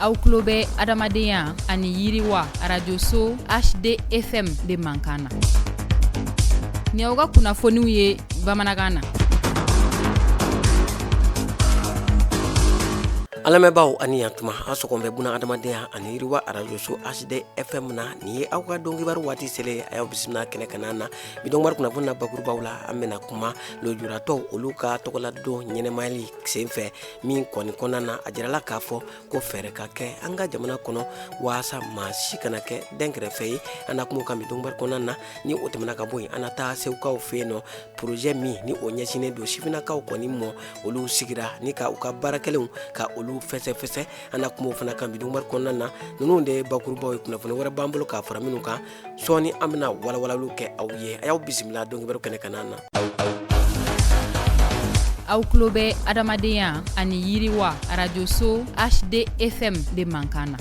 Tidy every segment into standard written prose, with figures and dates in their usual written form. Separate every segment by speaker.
Speaker 1: Aw tulo bɛ adamadenya ani yiriwa arajoso HDFM de mankan na. Nin y'aw ka kunnafoniw ye bamanankan na.
Speaker 2: An lamɛnbaaw ani yantuma, aw sɔgɔn bɛ buna adamadenya ani yiriwa arajoso HDFM na. Nin ye aw ka donkibaru waati selen, a y'aw bisimila kɛnɛ kana na. Bi donkibaru kunnafoni na bakurubaw la, an bɛna kuma lujuratɔw olu ka tɔgɔladon ɲɛnɛmayali senfɛ min kɔni kɔnɔna na, a jirala k'a fɔ ko fɛɛrɛ ka kɛ an ka jamana kɔnɔ waasa maa si kana kɛ dɛnkɛrɛfɛ ye. An na kuma o kan bi donkibaru kɔnɔna na. Ni o tɛmɛna ka bɔ yen, an na taa segukaw fɛ yen nɔ, projet min ni o ɲɛsinnen don sifinnakaw kɔni mɔ, olu sigira ni ka u ka baara kɛlenw ka olu fɛsɛfɛsɛ. An na kuma o fana kan bi donkibaru kɔnɔna na. Ninnu de ye bakurubaw ye. Kunnafoni wɛrɛ b'an bolo k'a fara minnu kan sɔɔni, an bɛna walawalaliw kɛ aw ye. A y'aw bisimila donkibaru kɛnɛ kana na.
Speaker 1: Aw tulo bɛ adamadenya ani yiriwa arajoso HDFM de mankan na.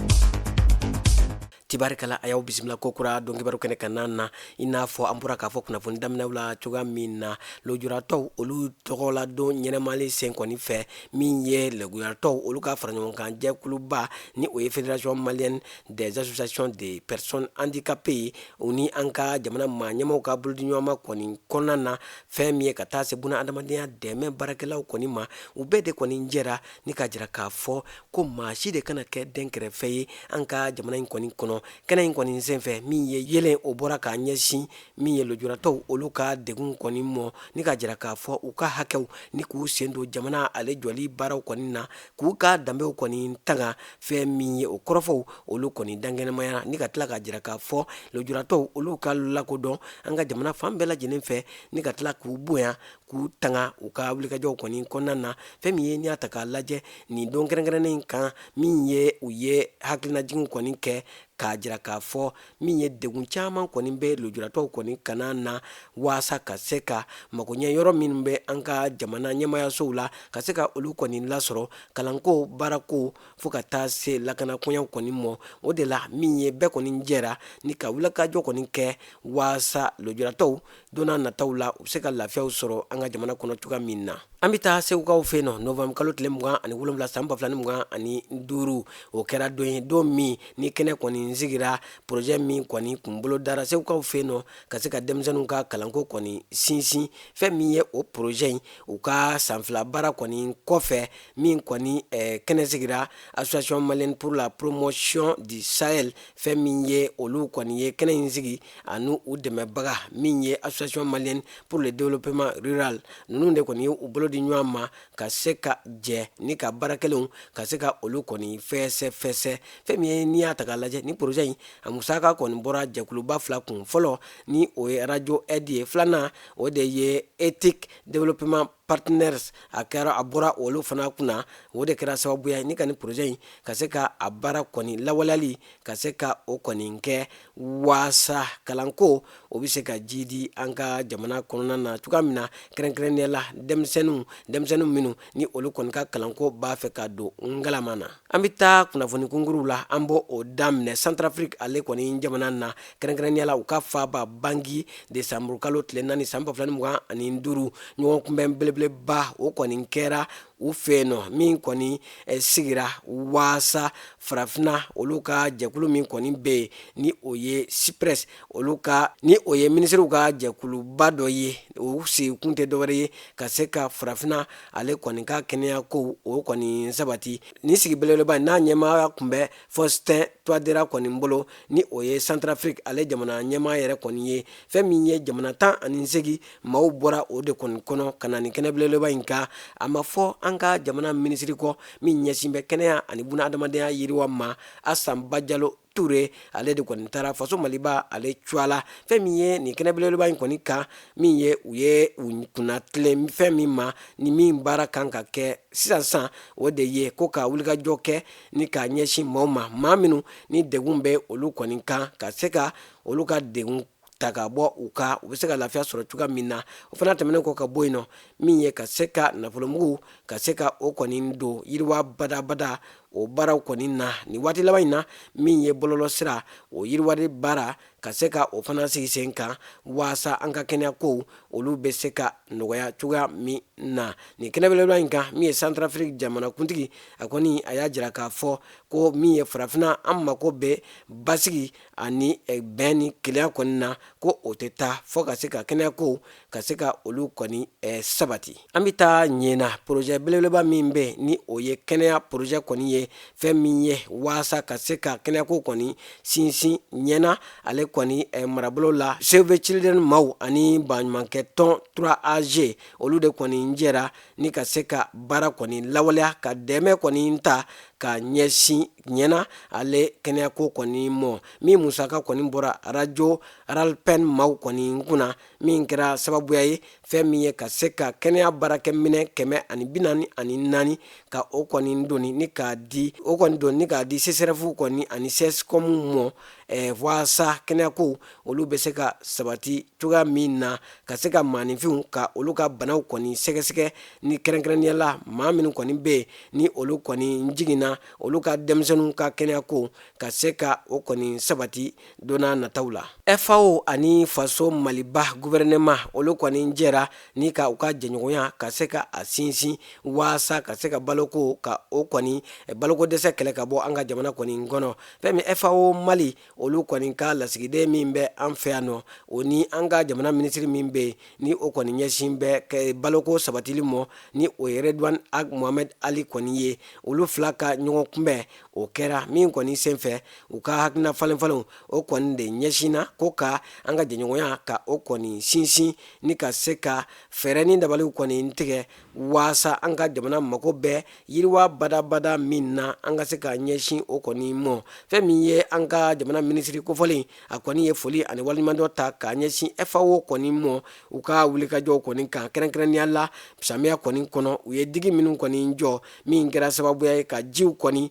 Speaker 2: Tibarikala, a y'aw bisimila kokura donkibaru kɛnɛ kana na. I n'a fɔ an bɔra k'a fɔ kunnafoni daminɛw la cogoya min na, lujuratɔw olu tɔgɔladon ɲɛnamali sen kɔni fɛ, min ye lujuratɔw olu ka fara ɲɔgɔn kan jɛkuluba ni o ye Fédération malienne des associations de personnes handicapées ye, u ni an ka jamana maa ɲɛmaaw ka bolodiɲɔgɔnma kɔni kɔnɔna na, fɛn min ye ka taa se buna adamadenya dɛmɛ baarakɛlaw kɔni ma, u bɛɛ de kɔni jɛra ni k'a jira k'a fɔ ko maa si de kana kɛ dɛnkɛrɛfɛ ye an ka jamana in kɔni kɔnɔ. Kɛnɛ in kɔni senfɛ, min ye yelen o bɔra k'a ɲɛsin min ye lujuratɔw olu ka degun kɔni mɔ, ni k'a jira k'a fɔ u ka hakɛw ni k'u sen don jamana ale jɔli baaraw kɔni na, k'u ka danbew kɔni tanga. Fɛn min ye o kɔrɔfɔw olu kɔni dankɛnɛmayara, ni ka tila k'a jira k'a fɔ lujuratɔw olu ka lakodɔn an ka jamana fan bɛɛ lajɛlen fɛ, ni ka tila k'u bonya, k'u tanga u ka wulikajɔw kɔni kɔnɔna na. Fɛn min ye n'i y'a ta k'a lajɛ nin don kɛrɛnkɛrɛnnen in kan, min ye u ye hakilinajiginw kɔni kɛ k'a jira k'a fɔ min ye degun caman kɔni bɛ lujuratɔw kɔni kana na, waasa ka se ka magoɲɛ yɔrɔ minnu bɛ an ka jamana ɲɛmaayasow la, ka se ka olu kɔni lasɔrɔ kalanko, baarako, fo ka taa se lakanakoɲɛw kɔni mɔ. O de la min ye bɛɛ kɔni jɛra ni ka wulikajɔ kɔni kɛ waasa lujuratɔw don n'a nataw la u bɛ se ka lafiyaw sɔrɔ an ka jamana kɔnɔ cogoya min na. An bɛ taa segukaw fɛ yen nɔ, novembre kalo tile 27 san 2025, o kɛra don ye, don min ni kɛnɛ kɔni sigira projet min kɔni kun bolo dara segukaw fɛ yen nɔ ka se ka denmisɛnninw ka kalanko kɔni sinsin. Fɛn min ye o projet in, u ka san 2 baara kɔni kɔfɛ, min kɔni kɛnɛ sigira Association malienne pour la promotion du Sahel, fɛn min ye olu kɔni ye kɛnɛ in sigi ani u dɛmɛbaga min ye Association malienne pour le développement rural, ninnu de kɔni ye u bolo di ɲɔgɔn ma ka se ka jɛ ni ka baara kɛlenw ka se ka olu kɔni fɛsɛfɛsɛ. Fɛn min ye n'i y'a ta k'a lajɛ ni projet in, a musaka kɔni bɔra jɛkuluba fila kun. Fɔlɔ ni o ye Radio Aide ye, filanan o de ye Ethic Développement Partners, a kɛra a bɔra olu fana kunna. O de kɛra sababuya ni ka ni projet in ka se ka a baara kɔni lawaleyali ka se ka o kɔni kɛ waasa kalanko o bɛ se ka jidi an ka jamana kɔnɔna na cogoya min na, kɛrɛnkɛrɛnnenya la denmisɛnninw minnu ni olu kɔni ka kalanko b'a fɛ ka don ngalama na. An bɛ taa kunnafoni kunkuruw la, an b'o o daminɛ Centrafrique ale kɔni jamana na, kɛrɛnkɛrɛnnenya la u ka faaba Bangui, décembre kalo tile 4 san 2025, ɲɔgɔn kunbɛn belebeleba o kɔni kɛra u fɛ yen nɔ, min kɔni sigira waasa farafinna olu ka jɛkulu min kɔni bɛ yen ni o ye CIPRES, olu ka ni o ye minisiriw ka jɛkuluba dɔ ye. O sigikun tɛ dɔwɛrɛ ye ka se ka farafinna ale kɔni ka kɛnɛya kow o kɔni sabati. Ni sigi belebeleba n'a ɲɛmaaya tun bɛ Faustin Touadéra kɔni bolo, ni o ye Centrafrique ale jamana ɲɛmaa yɛrɛ kɔni ye. Fɛn min ye jamana 18 maaw bɔra o de kɔni kɔnɔ ka na nin kɛnɛ belebeleba in kan. A ma fɔ an ka jamana minisiri kɔ min ɲɛsin bɛ kɛnɛya ani buna adamadenya yiriwa ma, Asan Bajalo Ture, ale de kɔni taara faso Maliba ale cuwa la. Fɛn min ye nin kɛnɛ belebeleba in kɔni kan, min ye u ye u kunna tilen fɛn min ma ni min baara kan ka kɛ sisan sisan, o de ye ko ka wulikajɔ kɛ ni k'a ɲɛsin maaw ma, maa minnu ni degun bɛ olu kɔni kan, ka se ka olu ka degun ta ka bɔ u kan, u bɛ se ka lafiya sɔrɔ cogoya min na. O fana tɛmɛnen kɔ ka bɔ yen nɔ, min ye ka se ka nafolomugu ka se ka o kɔni don yiriwa badabada o baaraw kɔni na nin waati laban in na, min ye bɔlɔlɔsira o yiriwali baara ka se ka o fana sigi sen kan waasa an ka kɛnɛya kow olu bɛ se ka nɔgɔya cogoya min na. Nin kɛnɛbelebeleba in kan, min ye Santarafiriki jamanakuntigi, a kɔni a y'a jira k'a fɔ ko min ye farafinna, an mako bɛ basigi ani bɛn ni kelenya kɔni na, ko o tɛ taa fɔ ka se ka kɛnɛya kow ka se ka olu kɔni sabati. An bɛ taa ɲɛna projet belebeleba min bɛ, ni o ye kɛnɛya projet kɔni ye, fɛn min ye waasa ka se ka kɛnɛyako kɔni sinsin ɲɛna ale kɔni marabolo la. Save the Children maaw ani baɲumankɛ tɔn 3AG, olu de kɔni jɛra ni ka se ka baara kɔni lawaleya, ka dɛmɛ kɔni ta ka ɲɛsin ɲɛna ale kɛnɛyako kɔni mɔ, min musaka kɔni bɔra radio Ralpen maaw kɔni kunna, min kɛra sababuya ye fɛn min ye ka se ka kɛnɛya baarakɛminɛ 144 ka o kɔni doni ni k'a di, o kɔni doni ni k'a di CSRéf kɔni ani CSCOM mɔ, waasa kɛnɛyako olu bɛ se ka sabati cogoya min na, ka se ka maaninfinw ka olu ka banaw kɔni sɛgɛsɛgɛ, ni kɛrɛnkɛrɛnnenya la maa minnu kɔni bɛ yen ni olu kɔni jiginna, olu ka denmisɛnninw ka kɛnɛyako ka se ka o kɔni sabati don n'a nataw la. FAO ani faso Maliba gouvernement, olu kɔni jɛra ni ka u ka jɛɲɔgɔnya ka se ka a sinsin waasa ka se ka baloko ka o kɔni baloko dɛsɛ kɛlɛ ka bɔ an ka jamana kɔni kɔnɔ. Fɛn min FAO Mali, olu kɔni ka lasigiden min bɛ an fɛ yan nɔ, o ni an ka jamana minisiri min bɛ yen ni o kɔni ɲɛsin bɛ baloko sabatili mɔ, ni o ye Redouane Ag Mohamed Ali kɔni ye, olu fila ka ɲɔgɔn kunbɛn o kɛra min kɔni senfɛ, u ka hakilina falenfalenw o kɔni de ɲɛsinna ko ka an ka jɛɲɔgɔnya ka o kɔni sinsin ni ka se ka fɛɛrɛ ni dabaliw kɔni tigɛ waasa an ka jamana mako bɛ yiriwa badabada min na, an ka se ka ɲɛsin o kɔni mɔ. Fɛn min ye an ka jamana minisiri kofɔlen, a kɔni ye foli ani waleɲumandɔn ta k'a ɲɛsin FAO kɔni mɔ u ka wulikajɔw kɔni kan, kɛrɛnkɛrɛnnenya la samiya kɔni kɔnɔ, u ye digi minnu kɔni jɔ, min kɛra sababuya ye ka jiw kɔni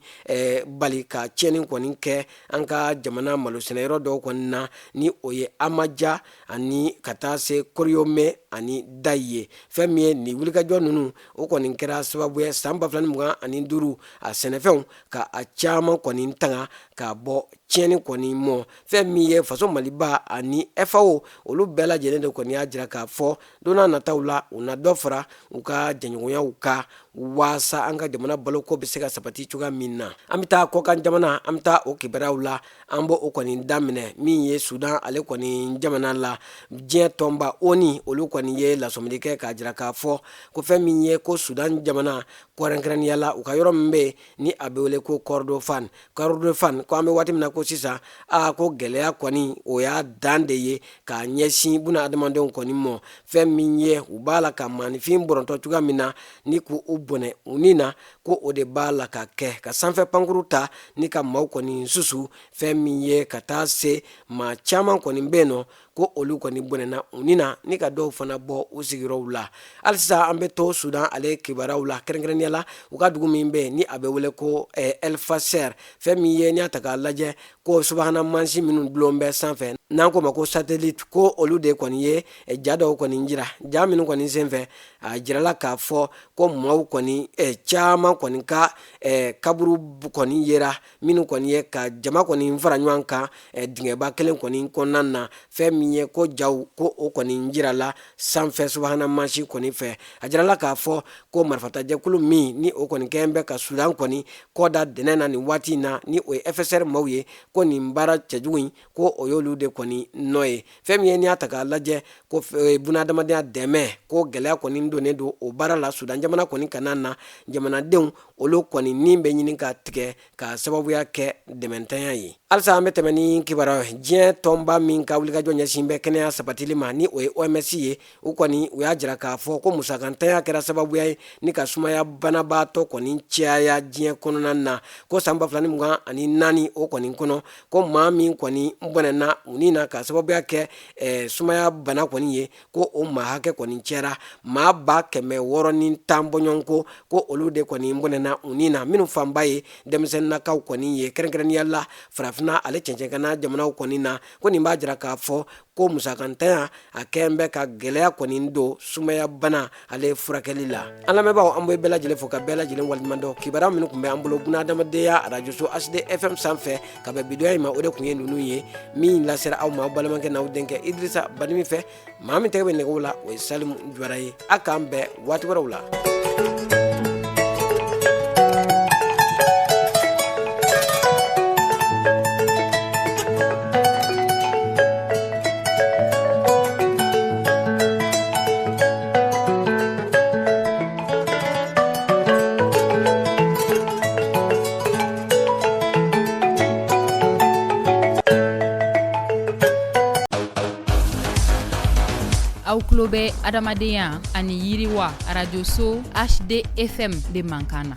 Speaker 2: bali ka tiɲɛni kɔni kɛ an ka jamana malosɛnɛyɔrɔ dɔw kɔni na, ni o ye Amaja ani ka taa se Koriyome ani Dayi ye. Fɛn min ye nin wulikajɔ ninnu, o kɔni kɛra sababu ye san 2025 a sɛnɛfɛnw ka a caman kɔni tanga ka bɔ tiɲɛni kɔni mɔ. Fɛn min ye faso Maliba ani FAO, olu bɛɛ lajɛlen de kɔni y'a jira k'a fɔ don n'a nataw la, u na dɔ fara u ka jɛɲɔgɔnyaw kan waasa an ka jamana baloko bɛ se ka sabati cogoya min na. An bɛ taa kɔkan jamana, an bɛ taa o kibaruyaw la. An b'o o kɔni daminɛ min ye Sudan ale kɔni jamana la. Diɲɛ tɔnba ONU, olu kɔni ye lasɔmili kɛ k'a jira k'a fɔ ko fɛn min ye ko Sudan jamana, kɛrɛnkɛrɛnnenya la u ka yɔrɔ min bɛ yen ni a bɛ wele ko Kordofan, Kordofan, ko an bɛ waati min na ko sisan, a ko gɛlɛya kɔni o y'a dan de ye k'a ɲɛsin buna adamadenw kɔni mɔ. Fɛn min ye u b'a la ka maaninfin bɔrɔntɔ cogoya min na ni k'u bɔnɛ u ni na, ko o de b'a la ka kɛ ka sanfɛ pankuru ta ni ka maaw kɔni susu. Fɛn min ye ka taa se maa caman kɔni bɛ yen nɔ ko olu kɔni bɔnɛna u ni na ni ka dɔw fana bɔ u sigiyɔrɔw la. Halisa an bɛ to Sudan ale kibaruyaw la, kɛrɛnkɛrɛnnenya la u ka dugu min bɛ yen ni a bɛ wele ko El Fasher. Fɛn min ye n'i y'a ta k'a lajɛ ko subahana mansin minnu dulon bɛ sanfɛ n'an k'o ma ko satellite, ko olu de kɔni ye ja dɔw kɔni jira, ja minnu kɔni senfɛ a jirala k'a fɔ ko maaw kɔni caman kɔni ka kaburu kɔni yera, minnu kɔni ye ka jama kɔni fara ɲɔgɔn kan dingɛba kelen kɔni kɔnɔna na. Fɛn min ye ko jaw ko o kɔni jirala sanfɛ subahana mansin kɔni fɛ, a jirala k'a fɔ ko marifatajɛkulu min ni o kɔni kɛlen bɛ ka Sudan kɔni kɔ da dɛnɛ na nin waati in na, ni o ye FSR maaw ye, ko nin baara cɛjugu in ko o y'olu de kɔni nɔ ye. Fɛn min ye n'i y'a ta k'a lajɛ ko bunadamadenya dɛmɛ ko gɛlɛya kɔni donnen don o baara la Sudan jamana kɔni kana na, jamanadenw olu kɔni ni bɛ ɲini ka tigɛ ka sababuya kɛ dɛmɛntanya ye. Halisa an bɛ tɛmɛ ni kibaruya ye. Diɲɛ tɔnba min ka wulikajɔ ɲɛsin bɛ kɛnɛya sabatili ma, ni o ye OMS ye, u kɔni u y'a jira k'a fɔ ko musakantanya kɛra sababuya ye ni ka sumaya banabaatɔ kɔni caya diɲɛ kɔnɔna na, ko san 2024 o kɔni kɔnɔ, ko maa min kɔni bɔnɛna u ni na ka sababuya kɛ sumaya bana kɔni ye, ko o maa hakɛ kɔni cɛra maa 610 bɔɲɔgɔnko, ko olu de kɔni bɔnɛna u ni na, minnu fanba ye denmisɛnninnakaw kɔni ye, kɛrɛnkɛrɛnnenya la farafinna ale cɛncɛnkanna jamanaw kɔni na. Ko nin b'a jira k'a fɔ ko musakantanya a kɛn bɛ ka gɛlɛya kɔni don sumaya bana ale furakɛli la. An lamɛnbaaw, an bɛ bɛɛ lajɛlen fo ka bɛɛ lajɛlen waleɲuman dɔn. Kibaruya minnu tun bɛ an bolo bunahadamadenya arajoso HD FM sanfɛ ka bɛn bidonya in ma, o de tun ye ninnu ye. Min lasera aw ma, aw balimakɛ n'aw denkɛ Idirisa Banimi fɛ. Maa min tɛgɛ bɛ nɛgɛw la, o ye Salimu Jara ye. A k'an bɛn waati wɛrɛw la.
Speaker 1: Aw tulo bɛ adamadenya ani yiriwa arajoso HD FM de mankan na.